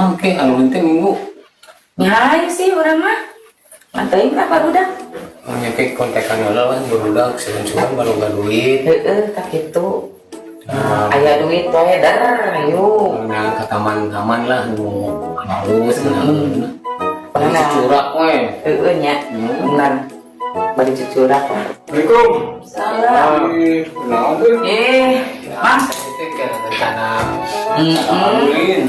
Kumaha ke anu teh minggu? Nyarai sih urang mah. Manteuing lah barudak. Oh, nya ke kontekan heula lah barudak, sugan-sugan baru duit. Heeh, tak kitu. Nah, Aya duit wae der, ayo. nah, ke taman-taman lah nu halus nah. Bari Nah. cucurak we. Heeh nya. Bener. Bari cucurak lah. Assalamualaikum. Salam. Ih, naon tuh? Eh, Mang. Itu ke rencana Heeh. ulin.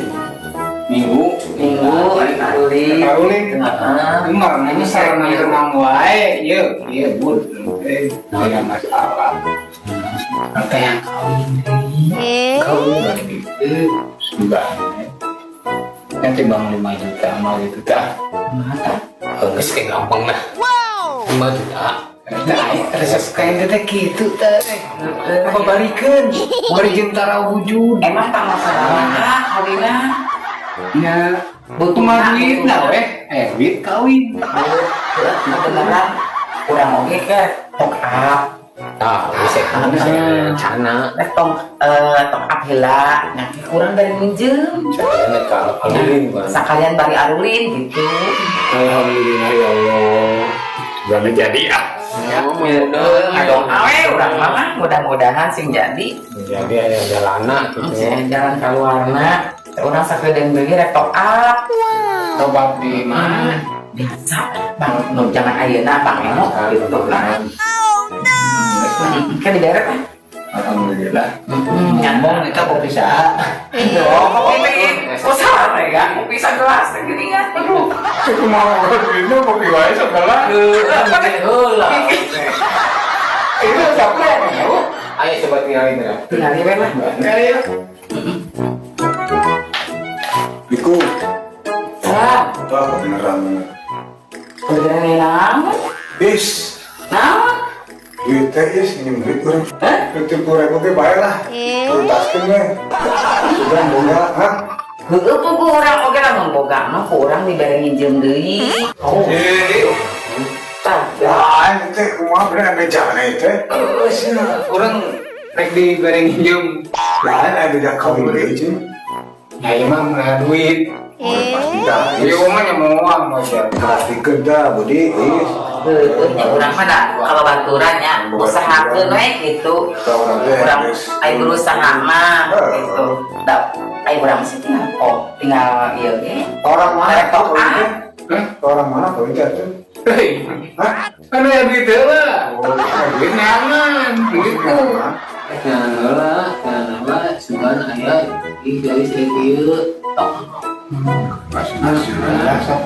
Minggu, Minggu rek arulin. Karulin. Heeh. Ini sarana renang wae, ieu, ieu bud. Eh, tidak masalah. Kata yang kawin deui. Kawin itu sudah. Nanti bang 5 juta mau gitu tah. Mata. Geus teh gampang lah. 5 juta. Nah, resep kain teh kitu teh. Apa barikeun? Bari jeung tara wujud. Emang tak masalah kawinna. Nya, Butuh kumaha duit nah weh. Eh, duit kawin. Beneran kurang oge ke top up. Tah, geus eta rencana. Rek tong top up heula, nah kurang dari minjem. Saya nek ka alulin kan. Sakalian bari arulin gitu. Alhamdulillah ya Allah. Sudah jadi ah. Ya, mudah. Ngadoa we urang mah mudah-mudahan sing jadi. Jadi aya jalana gitu. Sing jalan keluarna. Urang sakedeung deui rek top up. Top up di mana? Biasa, Bang, nu jangan ayeuna Bang Emo gitu lah. Kan diberet lah. Alhamdulillah. Nyambung Ngomong kita kopi saha. Oh, kopi teh. Kok salah ya? Kopi sagelas teh gini kan. Aduh. Aku mau itu kopi wae segala. Heula. Itu siapa yang tahu? Ayo coba tinggalin ya. Tinggal we lah. Kayak Biku, Salam. wah beneran. Beneran naon? Is, Naon? duit teh is, minjem duit urang. Hah? Duit 30 ribu ge bae lah. Tuntaskeun we. Sudah boga, hah? Heueuh pugu urang oge lamun boga mah ku urang dibere nginjem deui. Oh, tah. Lain teh kumaha bener ada jana teh. Orang rek dibere nginjem. Lain ada beda kawin deui jeung. Ya ieu mah mah duit. Oh, pasti dah. Ieu mah nya moal mah ya. Pastikeun dah Budi, is. Heueuh nya urang mah da kalau baturan nya usahakeun we gitu. Urang teh Urang geus. ai berusaha mah gitu. Da ai urang sih tinggal oh tinggal ieu ge. Orang mana Rek top kawin up. teh? Orang mana kawin teh tuh? Hei, Hah? kan aya duit heula. Oh, Duit nyangan, gitu. Nah, heula, nah, heula, sugan aya ih dari si ieu. Tok. Masih masih lah sok.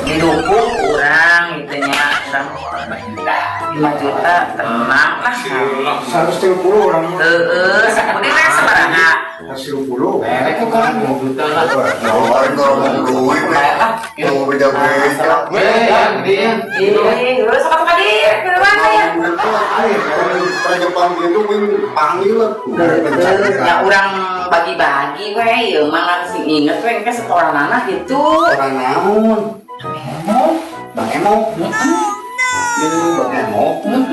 Didukung urang gitu nya urang 5 juta tenang lah. 130 orang mah. Heeh, sakundi we sabaraha? 130. Merek kok kan 5 juta lah. Nawarin kalau mau duit, Bae lah. mau beda-beda. Eh, ya, gede ya. Ih, heueuh sok atuh ka dieu, ke mana ya? Pernah Jepang gitu, gue panggil lah. Ya urang bagi-bagi we ieu mah ngan sing inget we engke setoranana gitu. Orang naon? Bang Emo. Ini Bang Emo.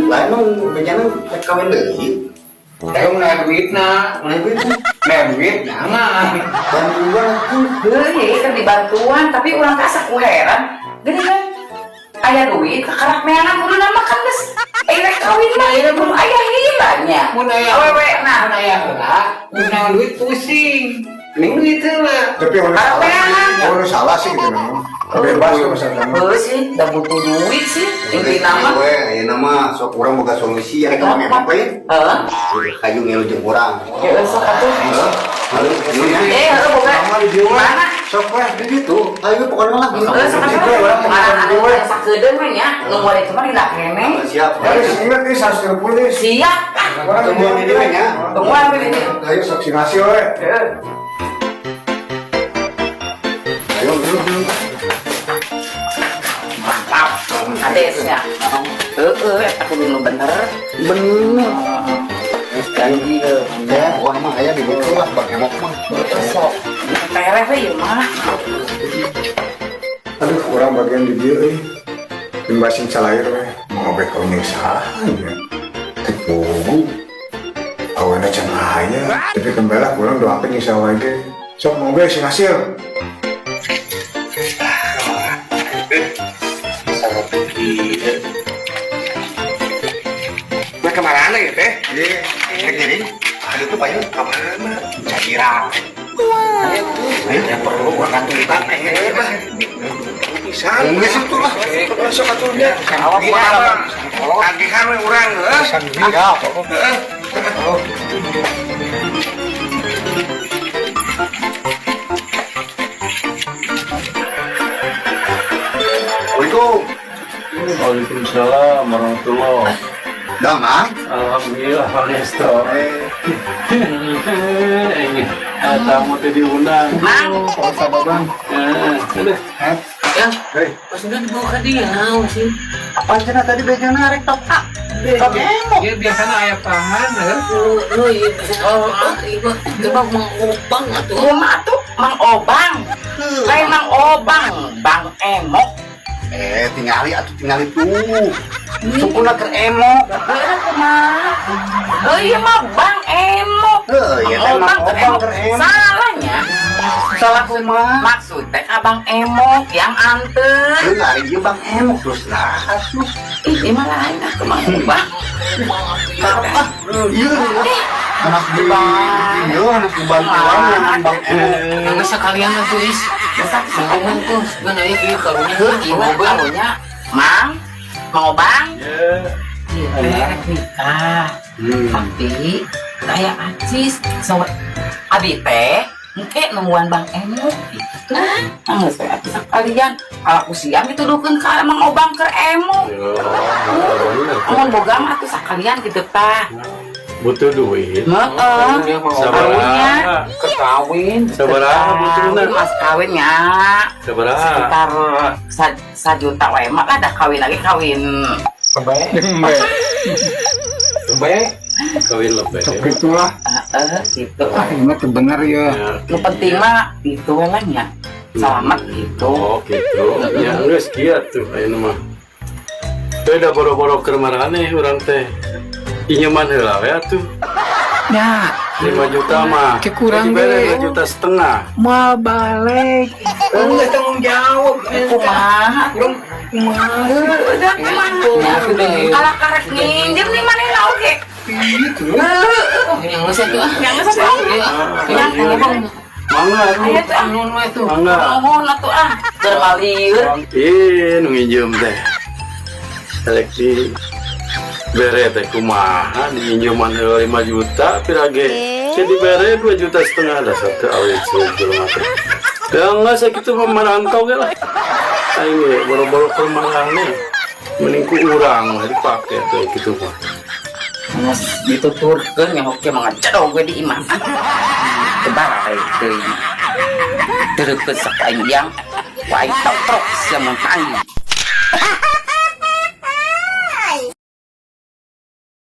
Lain mah bencana rek kawin deui. Saya mau nanya duit na, Mana duit? nah duit jangan. Bantuan tuh. Heuh, keur dibantuan tapi urang teh asa ku heran. Geuning kan aya duit kakarak neangan kudu nama kan geus rek kawin mah ieu kudu aya heula nya. Mun aya Awewe nah. Mun aya heula, mun nanya duit pusing. Mending duit heula. Tapi orang Harap salah, neangan. orang salah sih gitu namanya. Bebas tuh masalah. Heuh sih, da butuh duit sih intina mah. We, ayeuna mah sok urang boga solusi ya ka Bang Emo we. Heeh. Kayu ngilu jeung urang. Ya sok atuh. Heuh. Heuh, nya. Eh, heuh boga. Sama di jiwa. Mana? Sok weh. Di ditu, ayo pokoknya lah. Heuh, sok atuh. Mana anu sakedeung we nya, nu moal itu mah lila keneh. Siap. Harus ingat nih 130 nih. Siap ah. Orang Tungguan ini we nya. Tungguan we di dieu. Ayo sok si nasi we. Heeh. Ayo, ayo, ayo. Mantap. Adesnya. Heeh, eta kudu nu bener. Bener. Janji heuh. Ya, pokoknya mah aya di ditu lah Bang Emok mah. Sok. Tereh we ieu mah. Aduh, kurang bagian di dia euy. Limbasin salair we. Mau ngobek kau jeung saha nya. Teu pugu. Aweuna can aya, tapi kembali kurang doakeun jeung saha wae ge. Sok mau sing hasil. Nah, kemana ya teh? Iya, rek ngiring. Aduh tuh payung ka mana? Cairan. Ayo, ya perlu gua kantuntan lah. Pisan. Geus itu lah. Masuk atunya. Awak kumaha? Tagihan we urang heuh. Ya, Heeh. Assalamualaikum. Waalaikumsalam warahmatullahi. Damang. Alhamdulillah Pak Esto. Ini tamu teh diundang. Mang. Bang. Udah. Ya, Hei, pas udah dibawa ke dia naon sih. Apa cenah tadi bejana rek top up. Bang Emok. Ya biasanya ayam tangan, ya. Lu iya bisa oh, iya coba Mang Obang atuh. Kumaha tuh Mang Obang. Lain Mang Obang, Bang Emok. Tingali atuh tingali tuh. Sukuna keur emok. Heeh, kumaha? Oh iya mah Bang Emok. Heuh, ieu teh Mang Obang keur emok. Salahnya. Salah kumaha? Maksud teh Abang Emok yang anter. Heuh, ari ieu Bang Emok terus lah atuh. Ih, ini mah lain ah ke Mang Obang. Ah, ieu anak di ieu anak dibantuan yang Bang Emok. Enggak sekalian atuh is. Ngomong tuh, sebenarnya aya kieu karunya Iya, Mang Obang. karunya. Mang, Mang Obang. Ya. Iya, rek nikah. Tapi kayak acis so abi teh engke nungguan Bang Emok gitu. Nah, geus we atuh sakalian kalau usia dituduhkeun ka Mang Obang keur emok. Mun boga mah atuh sakalian gitu tah. Butuh duit. Heeh. Sabaraha? Kawin. Sabaraha butuhna? Mas kawinnya Sabaraha? sekitar sajuta wae mah lah dah kawin lagi kawin. Lebih. Kawin lebih. itulah. Heeh gitu. Ah, ini tuh bener ya. Nu penting mah itu we lah nya. Selamat gitu. Oh gitu. Ya geus kieu tuh ayeuna mah. Beda boro-boro keur maraneh urang teh. Inyeman heula we atuh. Ya, 5 juta mah. Kekurang dibere deh. 2,5 juta. Mau balik. Enggak tanggung jawab. Kumaha? Kumaha? Udah kumaha? Kalau karek nginjem nih mana oge. Yang geus atuh ah. Yang geus atuh. Yang ngomong. Mangga Ayo tuh ah. Nuhun we tuh. Mangga. Nuhun atuh ah. Keur malieur. Ih, nu nginjem teh. Rek di bere teh kumaha diinjeman heula 5 juta pirage. Ke dibere 2,5 juta dasar teu awet jelema teh. Da enggak sakitu mah marantau ge lah. Aing ge boro-boro keur maraneh. Mending ku urang mah dipake teh kitu mah. Geus dituturkeun nya oke mah ngajadog we di imah. Tebal teuing. Tereukeun sak aing yang ku aing totrok sia mun aing.